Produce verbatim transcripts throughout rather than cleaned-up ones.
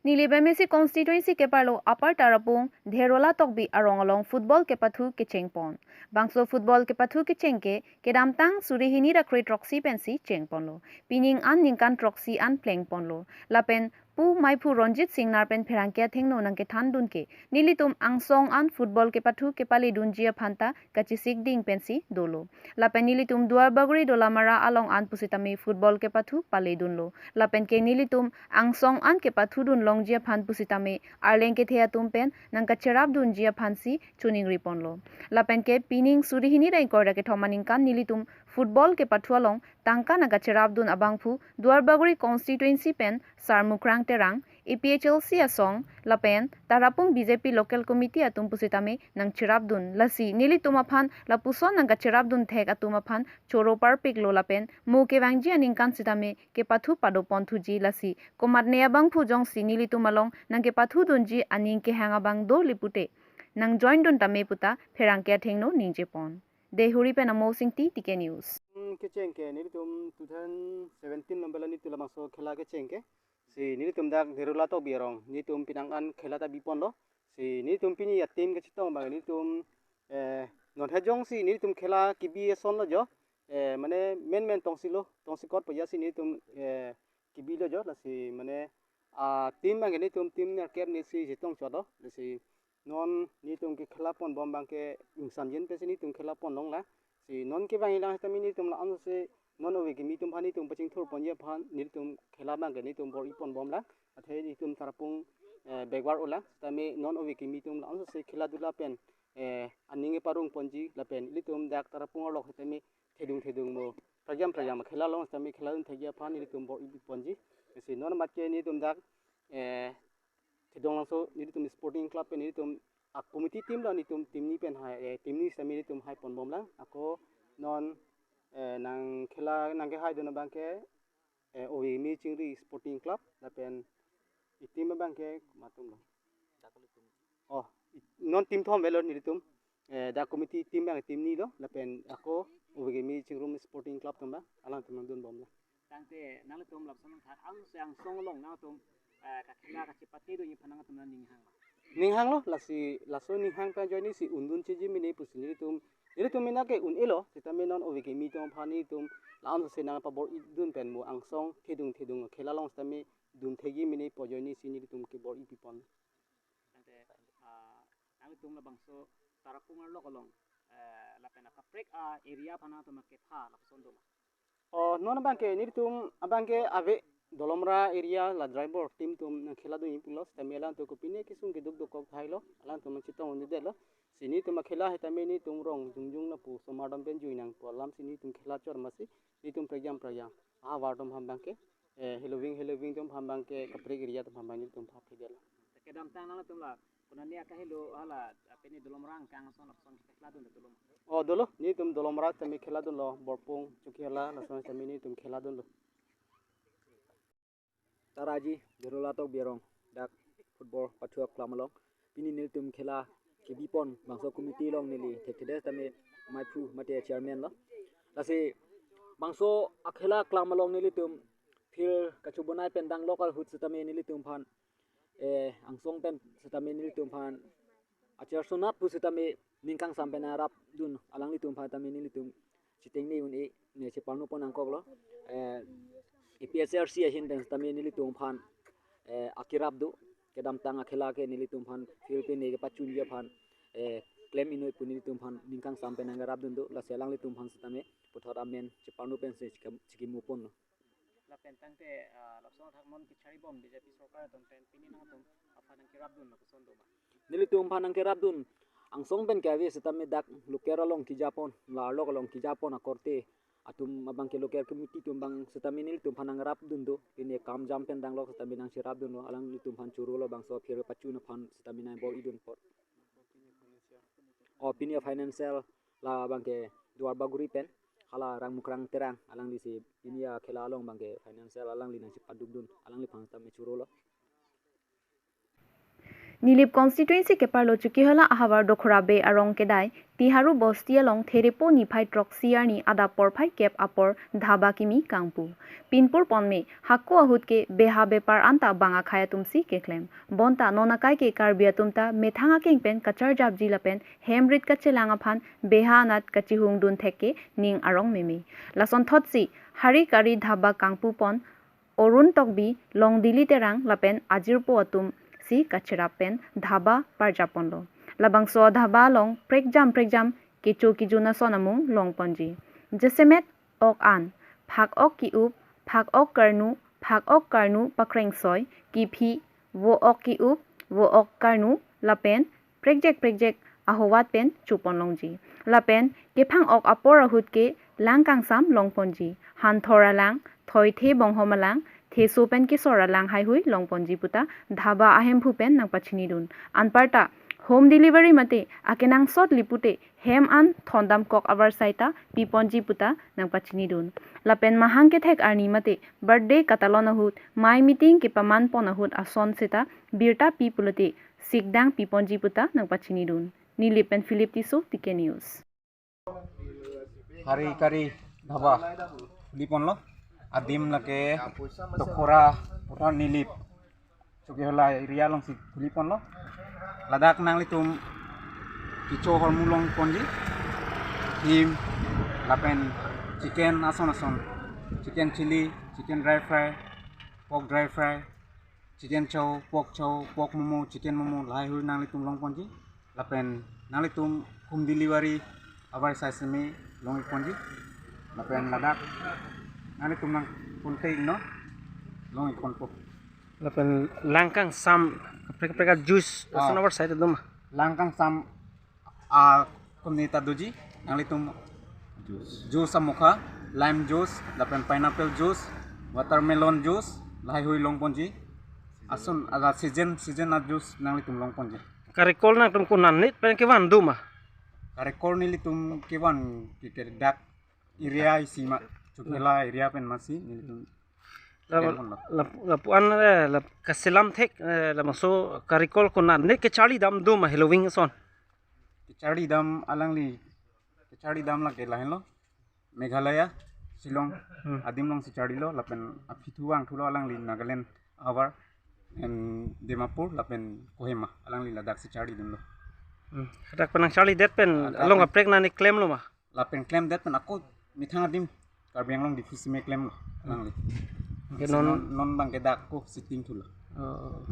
Nilip M A C constituency keparlo Upper Tarapung Dherola Tokbi arong along football kepathu kecheng pon. Bangso football kepathu kecheng ke kedamtang suri hini ra kre throksi pensi cheng ponlo. Pining an ningkan throksi an pleng ponlo. Lapen Pu Maiphu Ronjit Singnar pen pherangke athengno nangkethan dun ke nelitum angsong an football kepathu kepale dunji aphan ta kachesik ding pensi dolo. Lapen nelitum Duarbagori Dolamara along an pusitame football kepathu pale dunlo. Lapen ke nelitum angsong an kepathu dun longji aphan pusitame arleng kethe atum pen nangkacherap dunji aphansi choningri ponlo. Lapen ke pining suri hini ra ingkoi ra kethom aningkan nelitum football kepathu along tangka nangkacherap dun abangphu Duarbagori constituency pen Sarmukrang Terang, A P H L C asong, lapen Tarapung B J P local committee atum pusitame nangcherap dun. Lasi nelitum aphan lapuson nangkacherap dun thek atum aphan choro parpiklo lapen mo kevangji aningkan sitame kepathu pado pon thuji, lasi komatne abangphu jongsi nelitum along nangkepathu dunji aning kehang abang do lipute nang join dun tame puta pherangke athengno ningje pon. Deihori pen Amo Singti, T K News. Hmm, kecheng ke nelitum two thousand seventeen along bela nelitum labangso khela kecheng ke. Si nelitum dak Dherola Tokbi arong nelitum pining an khela ta bi ponlo. Si nelitum pini a-team kachetong abang nelitum, eh, non hejong si nelitum khela kebi ason lo jo. Eh, mane men men tongsi lo, tongsi kot po ya si nelitum, eh, kebi lo jo, lasi mane a-team abang ke nelitum team nerkep ne si chetong chot lo. Lasi non nelitum ke khela pon bom abang ke ingsamjin pensi nelitum khela pon longlang. Si non kevang ilang sitame nelitum la-an si non ove kimi atum aphan nelitum pachingthur ponji aphan nelitum khela abang ke nelitum bor-i pon bomlang. Athe nelitum Tarapung, eh, backward olang. Sitame non ove kimi atum la-an si khela dula pen, eh, aning keparong ponji lapen nelitum dak Tarapung arlok sitame thedung thedung mo prajam prajam khela long sitame khela dun thekji aphan nelitum bor-i ponji. Si non amat ke nelitum dak, eh, Thedonglangso nelitum sporting club pen nelitum a-committee team lo, nelitum team ni pen hai, eh, team ni sitame nelitum hai pon bomlang. Ako non, eh, nang khela nangkehai dun abang ke, eh, ove kimi chingrum sporting club lapen a-team abang ke matum lo. Oh, i-, non team thom avelo nelitum. Eh, dak committee team abang team ni lo lapen ako ove kimi chingrum sporting club atum abang alangtum nangdun bomlang. Tangte nanglitum lapuson thak ang se angsong along nangtum, eh, kakhela kachepate dunji aphan nangtum nang ninghang ma? Ninghang lo, lasi laso ninghang pen ajoine si un dun chiji mene pusi nelitum, nelitum mena ke un-e lo, sitame non ove kimi atum aphan nelitum la-an si nangpabor-i dun pen mo angsong thedung thedung khela long sitame dun thekji mene pu ajoine si nelitum kebor-i pi pon. Tangte, ah, nanglitum labangso Tarapung arlok along, eh, lapen akaprek a-area aphan nangtum kepha lapuson do ma? Oh, non abang ke nelitum abang ke ave Dolamara area la driver team atum nangkhela dunji pulo, sitame alangtum kopine kesung keduk dokok thailo, alangtum nangchetong un-edet lo. Si nelitum akhela sitame nelitum rong jongjong lapu osomar atum pen jui nangpo alam si nelitum khela chor masi nelitum prajam prajam ahavar atum aphan abang ke, eh, heloving heloving atum aphan abang ke kaprek area atum aphan abang nelitum pha phedel. Kedamtang nangtum la konane akahelo hala apini Dolamara angkang ason lapuson khela dun dolo ma? Oh, dolo, nelitum Dolamara sitame khela dunlo, Borpung, Chokihola lason sitame nelitum khela dunlo. Taraji, Dherola Tokbi arong dak football pathu aklam along pini nelitum khela kebi pon, bangso committee along neli thekthedet sitame Maiphu mate chairman lo. Lasi bangso akhela aklam along nelitum field kachobonai pen danglok ahut sitame nelitum aphan, eh, angsong pen sitame nelitum aphan achair sonat pu sitame ning kangsam pen arap dun alanglitum aphan sitame nelitum chitengne un-e, ne cheparno pon nangkoklo. Eh, A P H L C ahin pen sitame nelitum aphan, eh, akerap do. Kedamtang akhela ke nelitum aphan field pen ne kepachunji aphan, eh, klem inoi pu nelitum aphan ning kangsam pen nang kerap dun do. Lasi alanglitum aphan sitame puthot amen cheparno pensi chiki-, chikimo ponlo. Lapen tangte, ah, lapuson thak non kechari bom B J P sorkar atum pen pini nangtum aphan nangkerap dun lapuson do ma? Nelitum aphan nangkerap dun angsong pen ke ave sitame dak local along keja pon, la arlok along keja pon akorte atum abang ke local committee atum abang sitame nelitum aphan nangrap dun do, pini kam jam pen danglok sitame nangcherap dunlo, alanglitum aphan choro lo bangso field pachun aphan sitame nangbor-i dun apot. Oh, pini a-financial labang ke Duarbagori pen hala Rangmukrang Terang alangli si pini akhela along abang ke financial alangli nangchepaduk dun, alangliphan sitame choro lo. Nilip constituency keparlo Chokihola ahavar Dokhora Bey arong kedai Tiharu bosti along Therepo niphai throksi arni adap porphai kep apor dhaba kimi kangpu. Pinpur ponme hako ahut ke beha bepar anta bang akhei atumsi keklem. Bonta non akai ke Karbi atum ta methang akeng pen kacharjapji lapen hem rit kachelang aphan beha anat kachihung dun thek ke ning arong meme. Lasonthotsi hari kari dhaba kangpu pon Arun Tokbi, Longdili Terang lapen ajirpo atumsi kacherap pen dhaba parjap ponlo. Labangso dhaba along prekjam prekjam kecho kejun ason amung long ponji. Jasemet ok an, phak ok ki-up, phak ok karnu, phak ok karnu pakrengsoi, kiphi, vo ok ki-up, vo ok karnu lapen prekjek prekjek ahowat pen chopon longji. Lapen kephang ok apor ahut ke lang kangsam long ponji. Hanthor alang, thoithe bonghom alang, theso pen kesor alang haihui long ponji puta dhaba ahemphu pen nangpachini dun. Anparta home delivery mate akenangsot lipute hem an thondam kok avarsai ta pi ponji puta nangpachini dun. Lapen mahang kethek arni mate birthday katalon ahut mai meeting kepaman pon ahut ason seta birta pi pulote sikdang pi ponji puta nangpachini dun. Nilip pen Philip Tisso, T K News. Hari kari dhaba khuli ponlo. Adim lake Dokhora Puthar Nilip Chokihola area alongsi khuli ponlo. Ladak nanglitum kecho hormu long ponji. Him lapen chicken ason ason. Chicken chili, chicken dry fry, pork dry fry, chicken chow, pork chow, pork momo, chicken momo, lahaihui nanglitum long ponji. Lapen nanglitum home delivery avarsai seme long ik ponji. Lapen ladak nanglitum nang contact non long ik ponpo. Lapen lang kangsam kaprek kaprek a juice, ah, ason avarsai ta doma. Lang kangsam a komni ta doji, nanglitum juice, juice amokha, lime juice, lapen pineapple juice, watermelon juice, lahaihui long ponji. Ason ada season season a juice nanglitum long ponji. Karikol nangtum konat nit pen kevan doma? Karikol nelitum kevan ke, ke dak area isi ma, Chokihola area pen masi nelitum. Lap-, kevan lo. Lap-, lapu-an, eh, lap-, kaselam thek, eh, labangso karikol konat nit kecharli dam doma Halloween ason? Kecharli dam alangli, kecharli dam lake lahenlo. Meghalaya, Shillong, hmm, adim alongsi charlilo, lapen aphi thu vangthulo alangli Nagaland ahavar, em, Dimapur, lapen Kohima, alangli ladaksi charli dunlo. Hmm. Hadak pen nangcharlidet pen, ah, along kaprek nangli klemlo ma? Lapen klemdet pen ako methang adim Karbi Anglong Diphu seme klemlo alangli. Ke non, non, non abangke dak ako sitting thulo. Oh.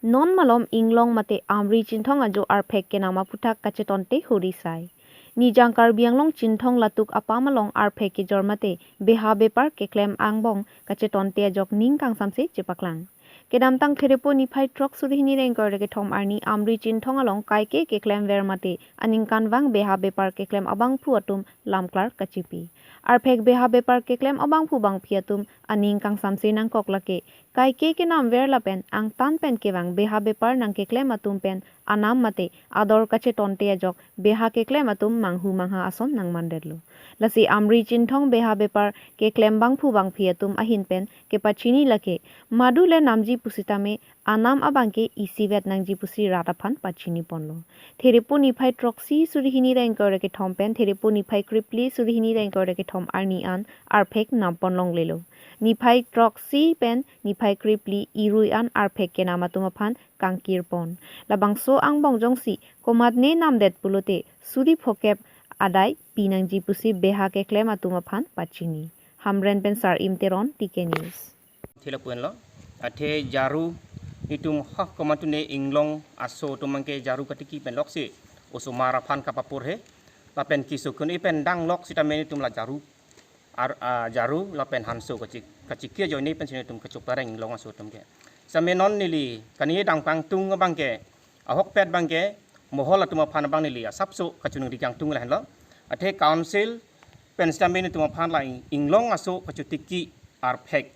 Non malom inglong mate Amri Chinthong ajo arphek kenam aphuthak kachetonte huri sai. Nijang Karbi Anglong Chinthong latuk apam along arphek kejor mate beha bepar keklem angbong kachetonte ajok ning kangsamse chepaklang. Kedamtang Therepo niphai throksi hini ra ingkoi ra kethom arni Amri Chinthong along kaike keklemver mate aningkanvang beha bepar keklem abangphu atum lamklar kachipi. Arphek beha bepar keklem abangphu bangphi atum aning kangsamse nangkok lake kaike kenamver lapen angtan pen kevang beha bepar nangkeklem atum pen anam mate ador kachetonte ajok beha keklem atum manghu mangha ason nangmandetlo. Lasi Amri Chinthong beha bepar keklem bangphu bangphi atum ahin pen kepachini lake madu le namji pusitame anam abangke isivet nangji pusi rat aphan pachini ponlo. Therepo niphai throksi suri hini ra ingkoi ra kethom pen Therepo niphai krephli suri hini ra ingkoi ra kethom arni an arphek nam pon longlelo. Niphai throksi pen niphai krephli irui an arphek kenam atum aphan kangkir pon. Labangso angbong jongsi komatne namdet pulote suri phokep adai pinangji pusi beha keklem atum aphan pachini. Hamren pen Sar-im Teron, T K News. Thela puenlo, athe jaru netum hah komatune inglong aso atum abangke jaru katiki pen loksi osomar aphan kapapur he. Lapen kesokun ipen danglok sitame netum la jaru ar, ah, jaru lapen hanso kachik, kachiki ajoine pensi netum kachopareng inglong aso atum ke. Sitame non neli kani dam kangtung abangke, ahokpet abangke, mohol atum aphan abang neli asapso kachiningri kangtung lahenlo. Athe council pen sitame netum aphan la ing-, inglong aso kachotiki arphek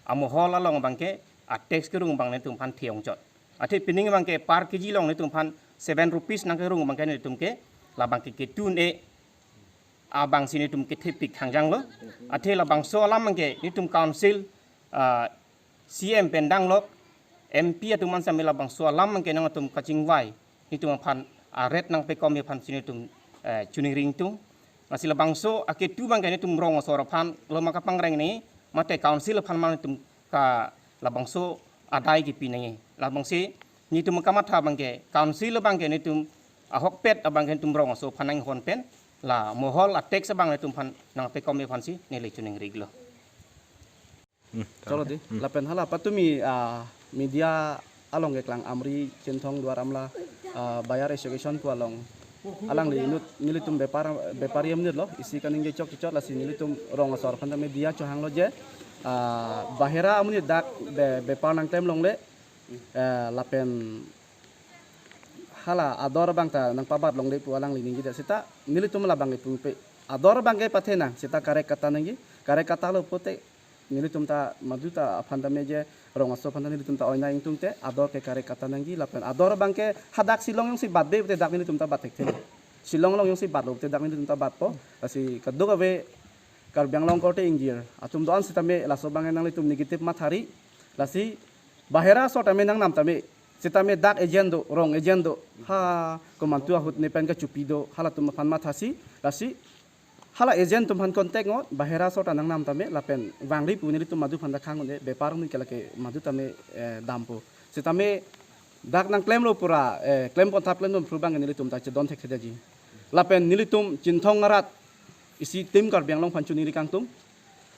amohol along abangke a tax kerung abang netum aphan thiyong chot. Athe pining abangke per K G along netum aphan seven rupees nangkerung abangke netum ke labangke ketun e abangsi netum kethepik hangjanglo. Athe labangso alam abangke netum council, ah, C M pen danglok, M P atum an sami labangso alam abangke nangtum kachingvai, nelitum aphan aret nangpekom aphan si nelitum, eh, choningri ingtung. Lasi labangso aketu abangke nelitum rong asor aphan loma kapangreng nangji, mate council aphan ma nelitum ke labangso adai kipi nangji. Labangsi nelitum kamatha abangke council abangke nelitum ahokpet abangke nelitum rong aso aphan nanghon pen, la mohol a-tax abang nelitum aphan nangpekom aphan si neli choningri lo. Hmm, chalo dei. Hmm. Lapen hala patumi, ah, media along keklang Amri Chinthong Duar Amla, ah, Buyer Association pu along. Alangli inut nelitum bepar, bepari amnir lo, isi kaningje chok chok lasi nelitum rong asor aphan ta media chohanglo je, ah, bahera amonit dak be-, bepar nangklem longle, eh, lapen hala ador abang ta nangpabat longle pu alangli ningje det seta nelitum labang ipung pe ador abangke pathe nang seta correct kata nangji, correct kata lo pote nelitum ta madu ta aphan ta meje rong aso aphan ta nelitum ta oina ingtungte ador ke correct kata nangji lapen ador abangke hadak Shillong jongsi batbe te dak nelitum ta bat thekthe. Shillong along jongsi batlo te dak nelitum ta batpo. Lasi kadokave Karbi Anglong korte ingjir atum do-an sitame laso abang nanglitum negative mathari. Lasi bahera asor tame nangnam tame sitame dak agent do, rong agent do. Ha, komantu ahut ne pen kachupi do, halatum aphan mathasi. Lasi hala agent atum aphan contact ngot, bahera asor ta nangnam tame, lapen vangri pu nelitum madu aphan ta khang un-e, bepar un ke lake madu tame, eh, dampo. Sitame dak nangklemlo pura, eh, klem ponthap klem dun pru abang nelitum ta chedon thektheji. Lapen nelitum Chinthong arat isi Team Karbi Anglong aphan choningri kangtung.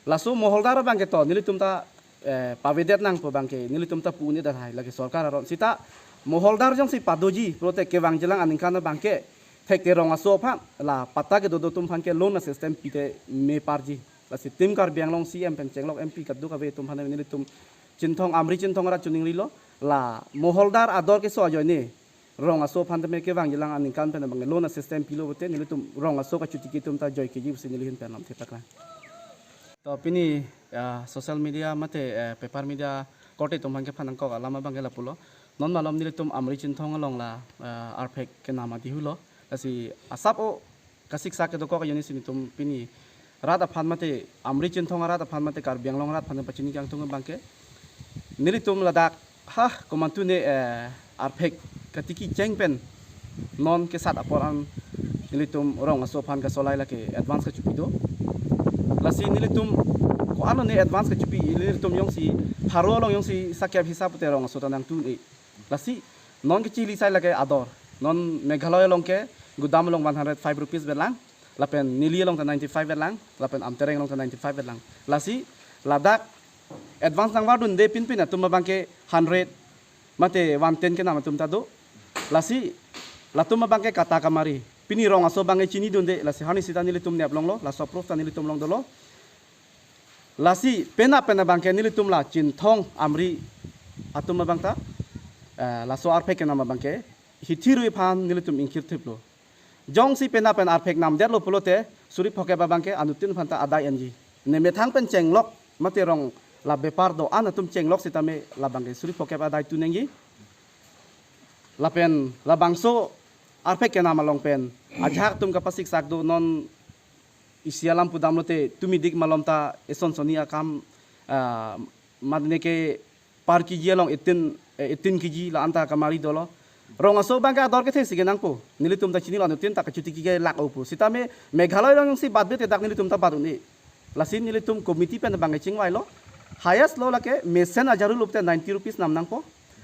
Laso moholdar abangke to nelitum ta, eh, pavedet nangpo abangke nelitum ta pu un-e dak hai lake sorkar aron seta moholdar jongsi padoji pulote kevangjilang aningkan abangke thekte rong aso aphan la patta kedo do atum aphan ke loan assistance pite me parji. Lasi Team Karbi Anglong C M pen chenglok M P kadokave atum aphan nelitum Chinthong Amri Chinthong arat choningrilo la moholdar ador keso ajoine rong aso aphan tame kevangjilang aningkan pen abang loan assistance pilo pote nelitum rong aso kachotiki atum ta joikeji pusi neli ahin pen lamthe paklang. To pini, ah, social media mate, eh, paper media korte atum aphan kephan nangkok alam abangke lapulo. Non malom nelitum Amri Chinthong along la, eh, arphek kenam adihulo. Lasi asap o kasiksak kedokok ajoine si nelitum pini rat aphan mate Amri Chinthong arat aphan mate Karbi Anglong arat aphan pachini kangtung abangke nelitum ladak ha komantu ne, eh, arphek katiki cheng pen non kesat apor an nelitum rong aso aphan kasolai lake advance kachupi do. Lasi nelitum ko-an ne advance kachupi nelitum jongsi pharo along jongsi sakep hisap te rong aso ta nangtun-e. Lasi non kechili sai lake ador. Non Meghalaya along ke gudam along one hundred five rupees bet lang, lapen Nilip along ta ninety five bet lang, lapen Amtereng along ta ninety five bet lang. Lasi ladak advance nangvardunde pinpin atum abangke hundred mate one ten kenam atum ta do. Lasi latum abangke kata kamari. Pini rong aso abangke chinidunde, lasi hani sita nelitum nep longlo, laso proof ta nelitum along dolo. Lasi penap pen abangke nelitum la Chinthong Amri atum abang ta, eh, laso arphek kenam abangke hithirui aphan nelitum ingkirthiplo. Jongsi penap pen arphek namdetlo pulote suri phokep abangke anuttin aphan ta adai enji. Ne methang pen chenglok mate rong la bepar do-an atum chenglok sitame labangke suri phokep adai tu nangji. Lapen labangso arphek kenam along pen ajahak atum kapasiksak do non isi alam pudamlote tumidik malom ta eson soni akam, ah, madne ke per kg along eighteen, eh, eighteen kg la anta kamari dolo. Rong aso abangke ador kethe si kenangpo. Nelitum ta chinilo anuttin ta kachotiki ke lak opo. Sitame Meghalaya along jongsi batbe te dak nelitum ta bat un-e. Lasi nelitum committee pen abangke chingvailo. Highest lo lake mesen ajaru lote ninety rupees nam nangpo.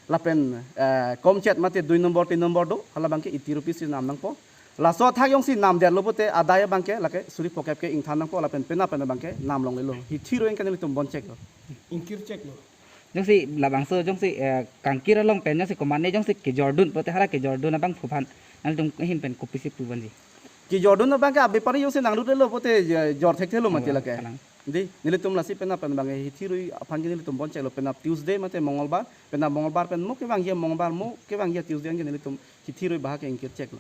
Lapen, eh, komchet mate dui nombor, tin nombor do, hala abangke eighty rupees si nam nangpo. Laso athak jongsi namdetlo pote adai abangke lake suri phokep ke ingthan nangpo lapen penap pen abangke nam longlelo. Hithirui ke nelitum boncheklo. Ingkircheklo. Jongsi labangso jongsi, eh, kangkir along pen jongsi komatne jongsi kejordun pote hala kejordun abangphu aphan nangtum ahin pen kopisi puponji. Kejordun abangke abepari jongsi nanglut lelo pote je-, jor thekthelo mati Oh, lake. Kalang. Dei, nelitum lasi penap pen abangke hithirui aphan ke nelitum boncheklo penap Tuesday mate Mongolbar, penap Mongolbar pen mo kevangji Mongolbar mo kevangji Tuesday anke nelitum hithirui bahak ke ingkircheklo.